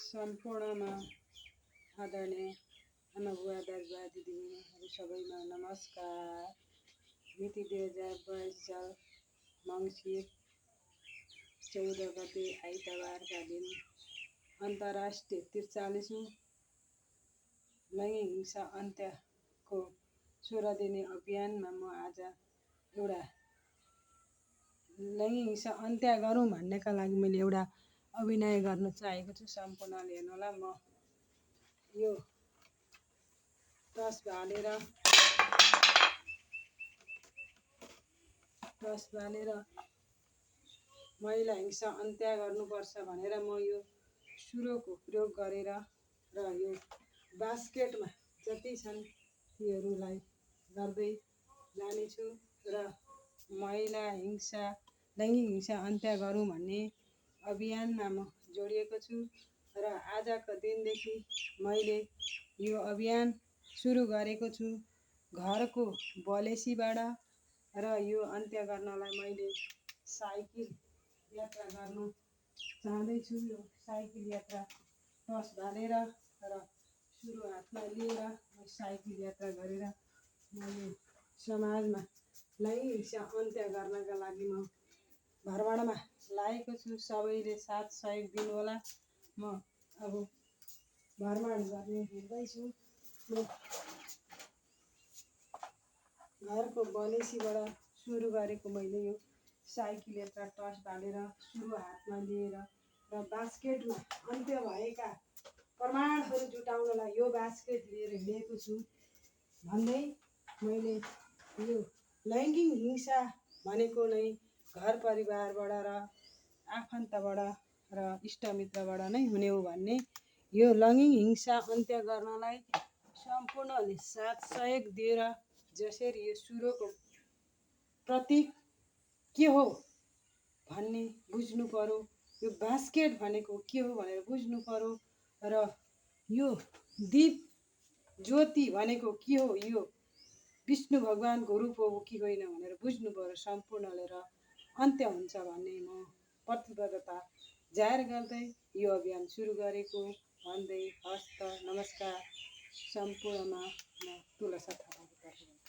सम्पूर्णमा आदरणीय आमा बुवा दाजुबा दिदीबहिनीहरू सबैमा नमस्कार। मिति 2022 साल मङ्सिर 14 गते आइतबारका दिन अन्तर्राष्ट्रिय 43औं लैङ्गिक हिंसा अन्त्यको 16 दिने अभियानमा म आज एउटा लैङ्गिक हिंसा अन्त्य गरौँ भन्नेका लागि मैले एउटा अभिनय गर्न चाहेको छु। सम्पूर्णले हेर्नुहोला। म यो टस बालेर महिला हिंसा अन्त्य गर्नुपर्छ भनेर म यो सुरोको प्रयोग गरेर र यो बास्केटमा जति छन् तीहरूलाई गर्दै जानेछु र महिला हिंसा लैङ्गिक हिंसा अन्त्य गरौँ भन्ने अभियानमा म जोडिएको छु र आजको दिनदेखि मैले यो अभियान सुरु गरेको छु घरको बलेसीबाट र यो अन्त्य गर्नलाई मैले साइकल यात्रा गर्नु चाहँदैछु। यो साइकल यात्रा टस बालेर र सुरु हातमा लिएर साइकल यात्रा गरेर म यो समाजमा लैङ्गिक हिंसा अन्त्य गर्नका लागि म भ्रमणमा लागेको छु। सबैले साथ सहयोग दिनुहोला। म अब भ्रमण गर्ने हिँड्दैछु। म घरको बलेसीबाट सुरु गरेको मैले यो साइकल यात्रा टस बालेर सुरु हातमा लिएर र बास्केटमा अन्त्य भएका प्रमाणहरू जुटाउनलाई यो बास्केट लिएर हिँडेको छु भन्दै मैले यो लैङ्गिक हिंसा भनेको नै घर परिवारबाट र आफन्तबाट र इष्टमित्रबाट नै हुने हो भन्ने यो लैङ्गिक हिंसा अन्त्य गर्नलाई सम्पूर्णले साथ सहयोग दिएर जसरी यो सुरोको प्रतीक के हो भन्ने बुझ्नु पर्यो। यो बास्केट भनेको के हो भनेर बुझ्नु पर्यो र यो दीप ज्योति भनेको के हो, यो विष्णु भगवानको रूप हो कि होइन भनेर बुझ्नु पर्यो सम्पूर्णले र अन्त्य हुन्छ भन्ने म प्रतिबद्धता जाहेर गर्दै यो अभियान सुरु गरेको भन्दै हस्त नमस्कार। सम्पूर्णमा म तुलसा थापाको तर्फबाट।